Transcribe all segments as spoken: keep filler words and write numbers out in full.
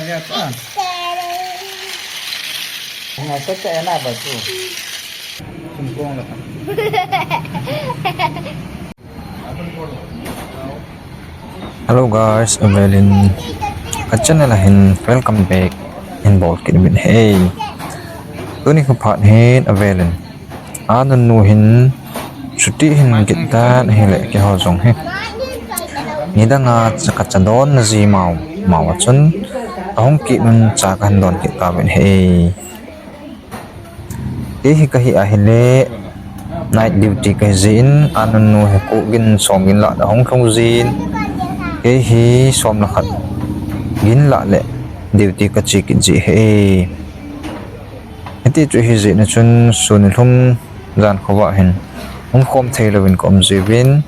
Hello guys, avelin ka channel a hin welcome back hin bol kit uvin ahi. Tuni kho phat hin avelin a nunnu hin chuti hin kit tan ahile keiho jong hi nidang a ka cha don na ji mau mau a chun ka hung kit un cha ka hin don kit tauvin ahi. Kei hi ka hi ahile night duty ka hi jeh in, a nunnu hi ko gin som gin lah a hung lhung jin. Kei hi som le khat gin lah le duty ka che kit ji ahi. Hiti chu hi jeh na chun sun lhum jan khovah hin um khom thei louvin ka um jiuvin.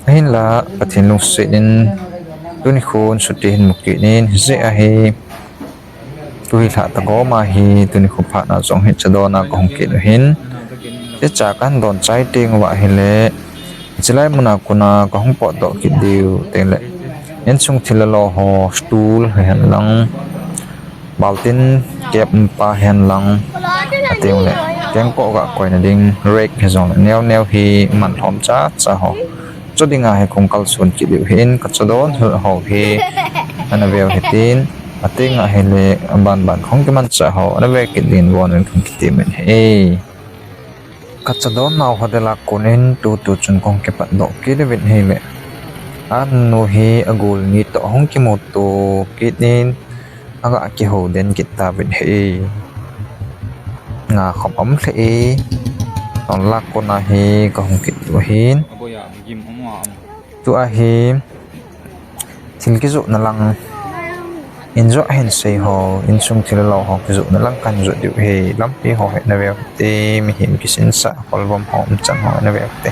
Ahinla Pathen lungset in tuni khun chuti hin mu kit in, hijeh a hi tuhi lhah tagom a hi tuni kho phat na jong hi cha don a ka hung kit u hin. Hiche cha ka hin don chai teng uva ahile, hiche lai mun a kon a ka hung potdoh kit diu teng le, insung thil le lo ho, stool hihen lang, baltin kep pa hihen lang, ateng le kengkoh ga koina ding rack hijong le neo neo hi man lhom cha cha ho chu ding a hi kong kalson kit diu hin, ka cha don ho hi ana veu hitin, ateng ahile aban ban kong kiman cha ho ana ve kit din von in kong kiti min hi. Ka cha don nau ho dela kon in tutu chun kong kipat doh kit uvin ahile, a nunnu hi a gol ni toh hung kimuto kit in, aga kihou den kit tauvin ahi. Nga khop um lheh e. Tun la kon a hi ka hung kit u ahin. Tua hi thil kijoh na lang, in joh hin sei ho, insung thil lo ho kijoh na lang kan joh diu ahi. Lampi ho hi na veu te, mihem kisin sa, kolvom ho, umchan ho na veu te.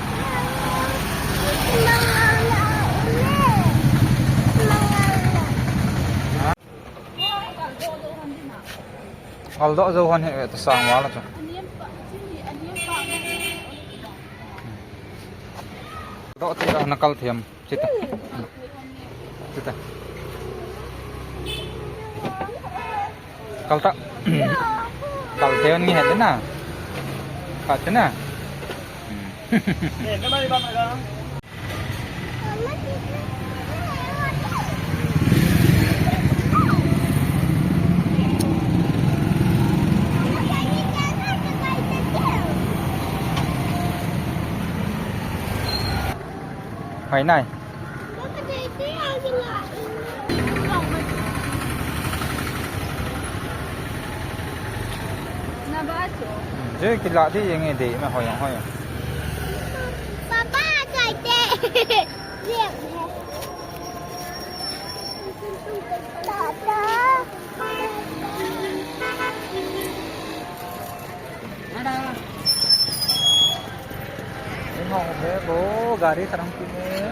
Kaldoh jou hon hi, eh, ta sang wala chu. Doh ti la na kal thiam. Chita. Chita. Kal ta. Kal thiam ni het na. Kal te na. Hmm. Hai nai. Je kila di yang e de ma hoyang hoyang. Papa, chai te. Gari tarang kine.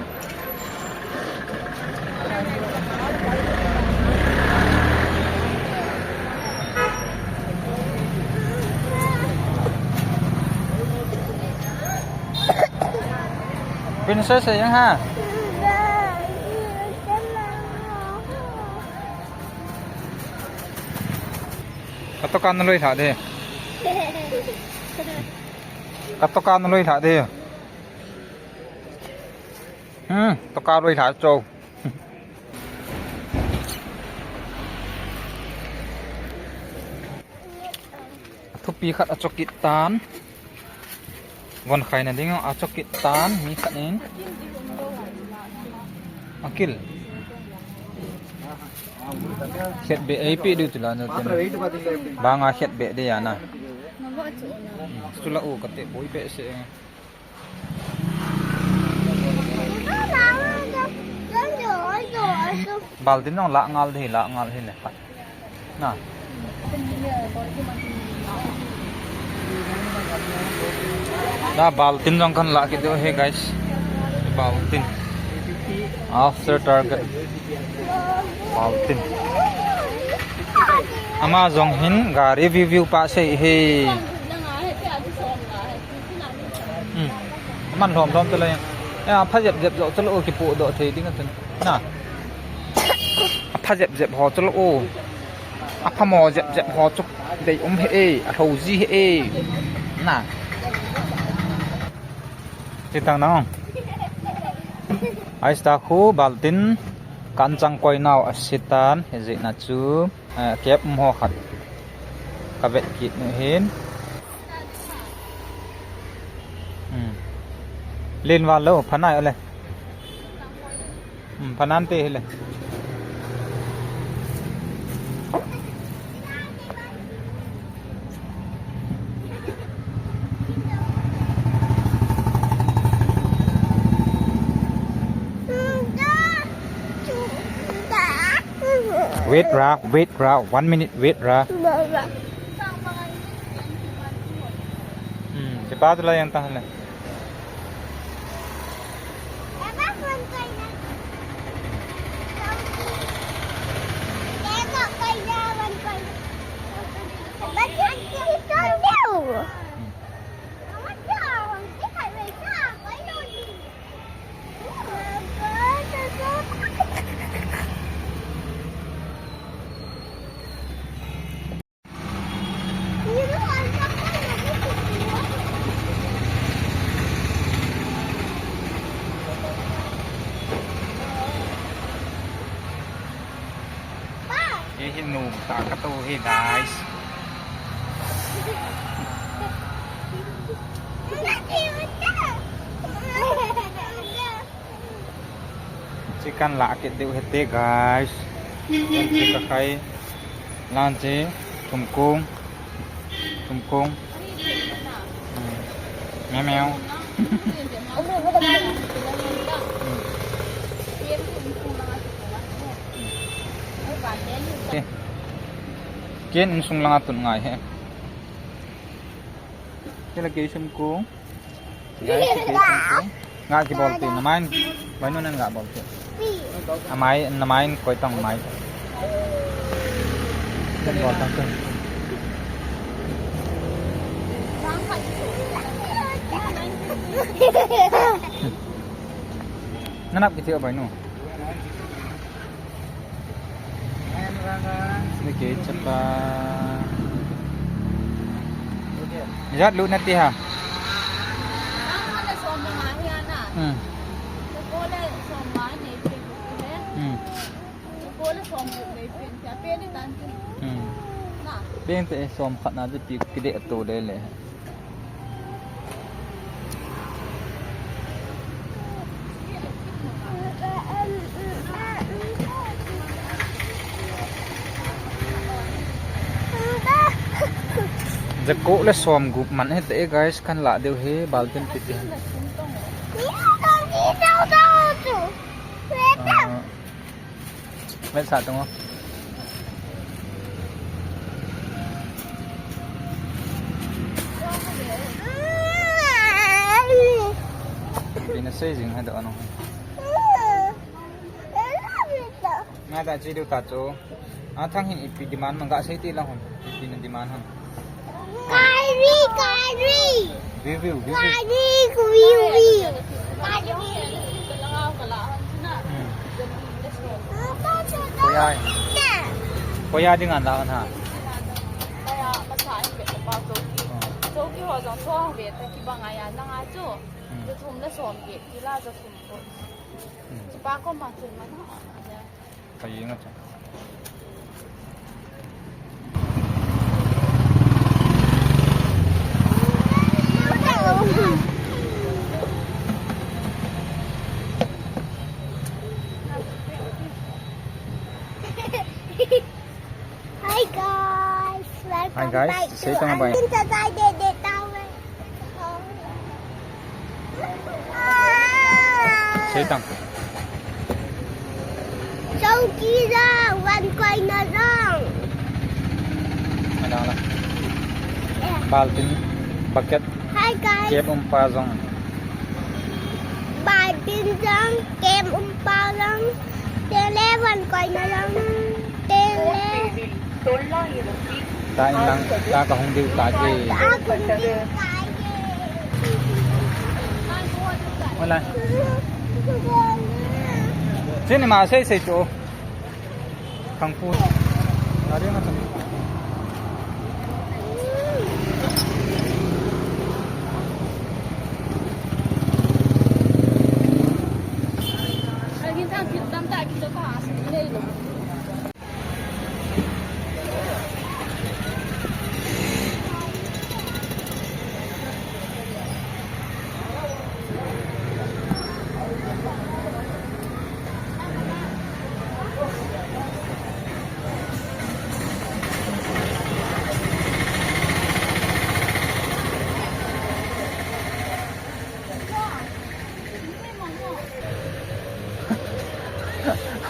Princess yang ha. Katoka na lui tha de. Katoka na lui tha de. Hmm, toka lui tha cho. Thupi khat a chokit tan. Von khai na ding a chokit tan mi khat in. Akil. Khet be ei pe diu tila no. Banga khet be de ya na. Sula u kate boi pe se. Baltin jong la ngal di, la ngal hi le. Na. Da baltin jong kan la kit diu hi guys. Baltin. After target. Baltin. Ama jong hin gari view view pa sei hi. Hmm. Aman lhom lhom te la. Ya, pha jep jep jo te lo kipu do thei ding atun. Na. Pha jep jep ho chu lo o. A phamo jep jep ho chu dei um he e, a lho ji he e. Na. Ti tang na. Ai sta khu baltin kan chang koi nau a sitan he ji na chu. Eh, kep um ho khat ka vet kit nu hin. Hmm. Len val lo, phanai ole. Hmm, phanan te hile. Wait ra, wait ra, one minute wait ra. Hmm, cepat lah yang tahan lah. Hihi nu ta ka tu hi, guys. Chicken lah kit diu hite, guys. Chicken ka khai. Lan chi, thum kung. Thum kung. Hmm. Meow, meow. Hmm. Ken insung langa tun ngai he. Kila kei sum kung. Nga kibol ti, namain, bainu nan nga bol ti. Amai, namain koi tang mai. Kan bol tang tu. Nanap kiti o bainu. Ni ke chapa. Jat lu na ti ha. Hmm. Hmm. Hmm. Pente som khat na ti kide to le le. Jakoh le som gup man hite guys, kan la diu hi baltin piti. Ah. Vet sa tung o. Pina sei jing ha do ano. Nga ta chi diu ta chu. A thang hin ipi demand man ga sei ti la hon. Ipi na demand hon. Kari, kari. View, view, view, view. Kari, view, view. Kari. Hmm. Koya. Koya ding an la an ha. Hmm. Ka yeng a cha. Hi guys, welcome back to Hi guys, say tang bai. Arjun Tazai Dede Tower. Sei tang. Chowki jong, van koina jong. Ada lah. Eh. Baltin, bucket. Hi guys. Kep umpa jong. Baltin jong, kep umpa jong. Tele van koina jong. Tele. Ta in lang, ta ka hung diu ta je. Wala. Sini ma sei sei tu. Ang pu. Lari nga sa.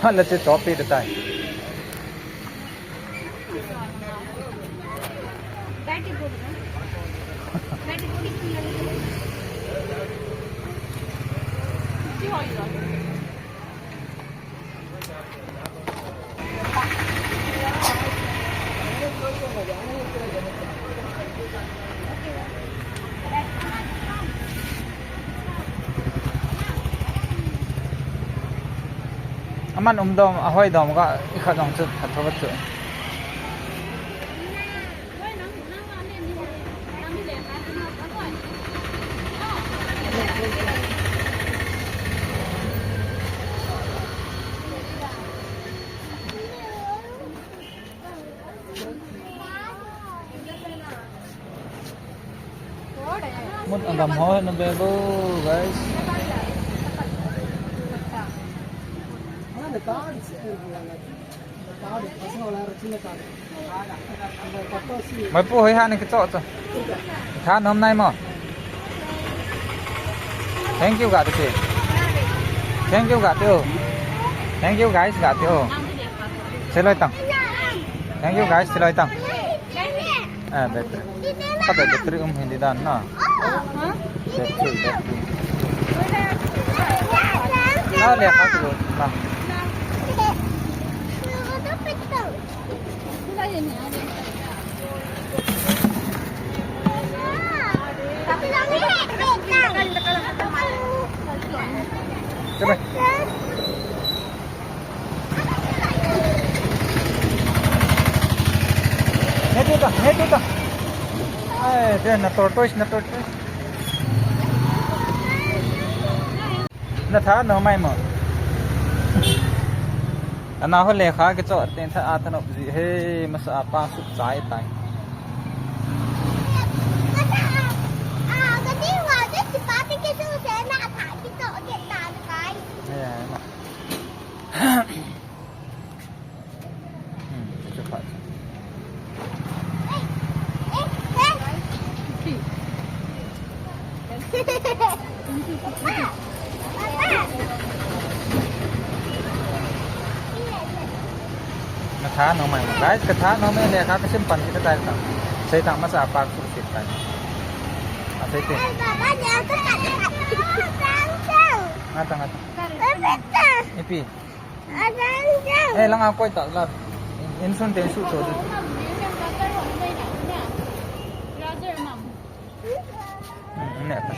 Hala che topi de tai. Aman um dom, ahoi dom ka, ikhat dom chu, khat tho chu. Mut agam ho na bebo, guys. Mai pu hoi ha ni kicho cho. Tha nom nai mo. Thank you ga te. Thank you ga te o. Thank you guys ga te o. Seloi tang. Thank you guys, seloi tang. Ah, battery. Ka battery um hindi dan na. Battery, battery. Ah, liya ka tu. Ah. Sabi. Netu ta, netu ta. Ai, dia na tortoise, na tortoise. Na tha no mai mo. Ana ho lekha kicho te tha a thanop ji he, masa a pa suk chai tai. Ya, ya, ma. Hmm, cucuk pak. Ka tha nom mai, guys, ka tha nom mai, lekha ka sim pan kita tai ta. Sei tang masa a pa suk sit tai. A sei te. Nga ta, nga ta. Ipi. Eh, lang a koi ta la. In sun ten su to di. Hmm, ne ta.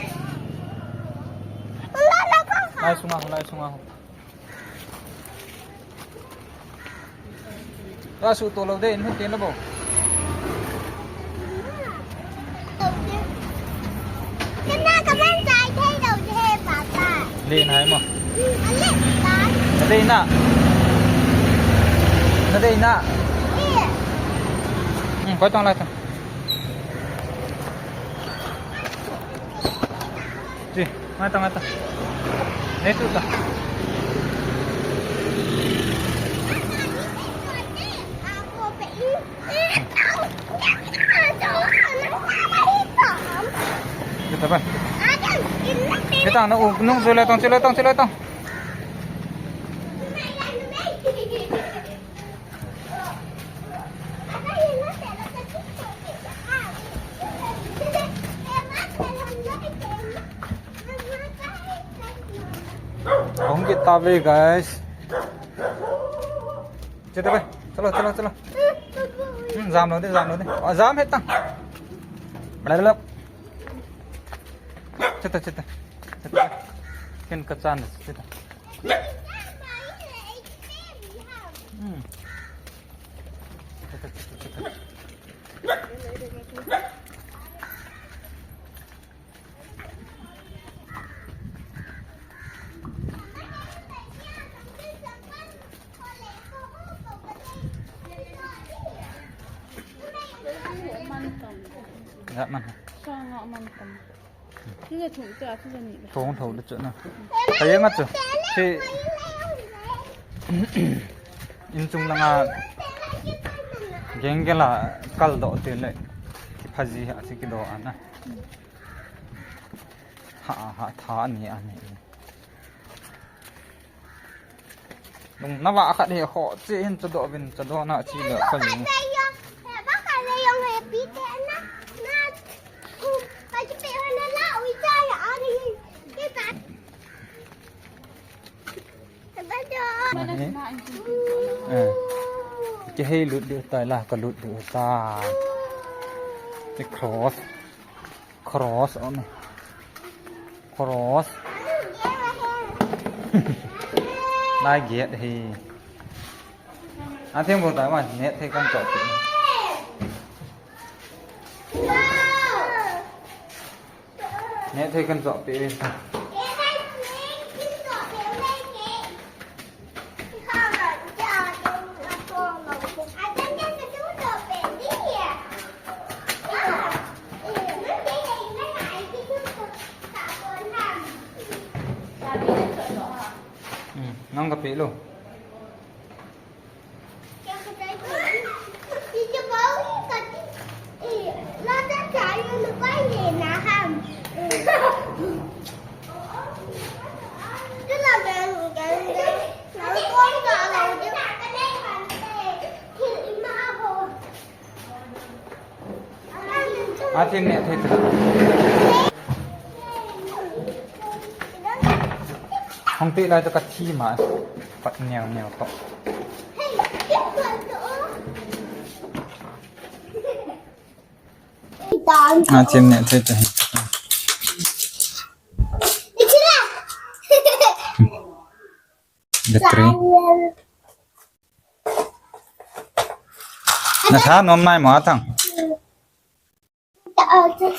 Lai sunga, lai sunga. Ta su to lo de, in sun ten lo bo. Kana kaman chai thei lou de, Papa. Len hai mo. Hmm, a len tai. Na dei na. Na dei na. Eh. Hmm, koi tong lai tong. Ti, ngai tong, ngai tong. Nei tu ta. Kita ba? Kita na, uh, nung, chule tong, chule tong, chule tong. Hung kit tave, guys. Chita ve. Chalo, chalo, chalo. Hmm, jam lo de, jam lo de. Oh, jam he tang. Bla, bla. Chita, chita. Chita. Ken ka chan, chita. Hmm. Dah man. Sanga man tam. Thum thou le chu na. Kayang a chu. Si in chung langa gengela kal doh te le. Kiphaji ha si kidoh ana. Ha ha tha ni ani. Nung na va khat hi kho chi hin chadoh vin chadoh na chi le kho ni. Kihei lut diu tai la ka lut diu tai. Ti cross. Cross om e. Cross. Lai giat hi. A thim bu tai ma net thei kan chop. Net thei kan chop pe. Nang ka pe lo. Atin ne thei thei. Hong te lai to ka thi ma. Pat neo neo to. Atin ne thei thei. Battery. Na tha nom nai mo atang.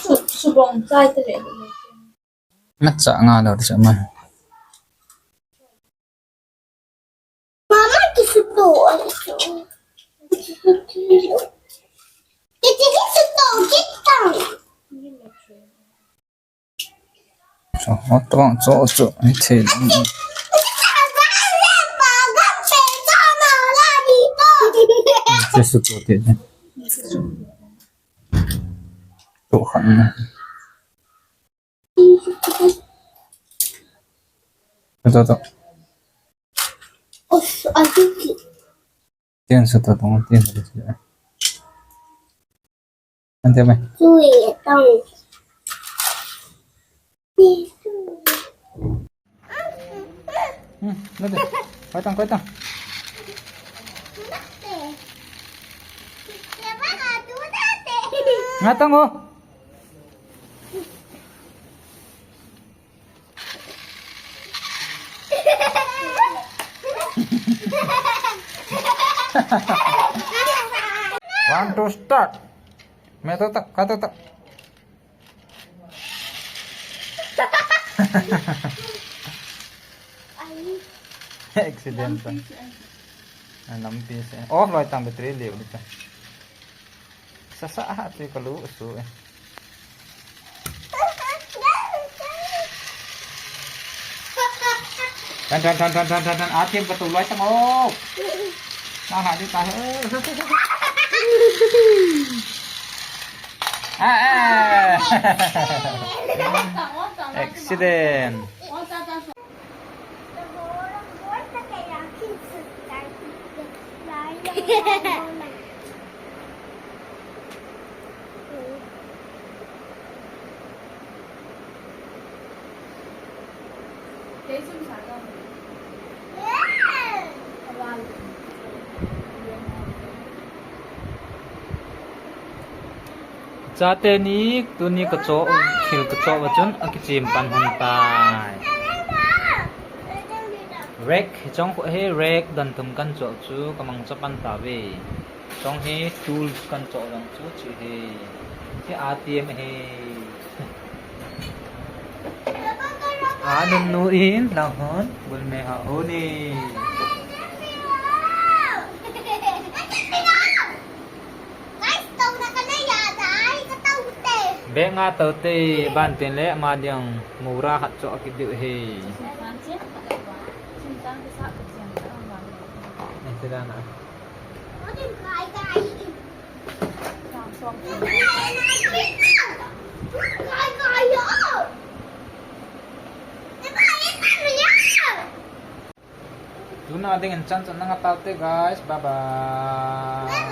Su, su bong chai te le. Na cha nga lo cha ma. Mama, ki su to. Ki su to, ki tang. Cho, cho, cho, cho, ni thei. Che su to te. To khan na. To, to. Os, a ti ti. Tian su to, to, tian su to. Ante mai. Sui tang. Hmm, nade. Koi tang, koi tang. Nga tang o. One, two, start. Me to tak, ka to tak. Accident. Lampi se. Ah, lampi se. Off loi tang battery liu ni ta. Sasa ha ti ka lu su e. Tan, tan, tan. A thim ka tu loi tang o. Na ha di ta. Ah, ah. Accident. Chate ni, tuni ka cho, thil ka cho a chun, a kichem pan hon tai. Rake, hichong khu hi rake dan thum kan cho chu, ka mangcha pan ta ve. Chong hi tools kan cho jong chu chi hi. Hi A T M hi. A nunnu in lang hon bul me ha ho ni. Leh nga taute, ban tin leh ma ding mura khat choh kit diu ahi. Nei te dan a. Tuna dingin chan chan na nga taute guys. Bye bye.